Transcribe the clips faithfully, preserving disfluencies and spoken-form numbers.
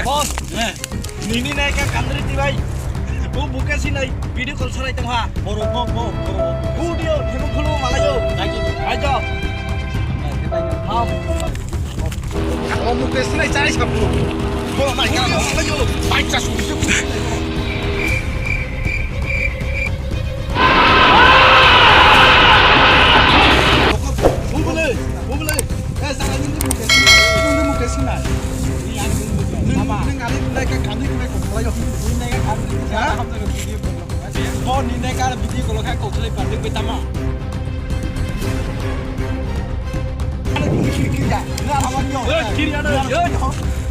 Boss, eh, nini naika Kandri ti bai. Bu buka sinai video call sarai tong ha. Boro mo mo boro. Video thebo khulu malayo. Ajo. Ajo. Ham. Kamu buka sinai cari sapu. Bo naika malayo. Baik casu. Bubule, bubule. Eh, sana ini buka sinai. Ini buka sinai. Ini yang ini buka. Ini yang ini buka. Ini yang ini buka. Ini yang ini buka. Bo ni nai kara video call kha kok khlai panding bai tama. Kiri, kiri, kiri, ya. Na, na, na, na. Eh, kiri, ya, na, ya.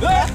Eh.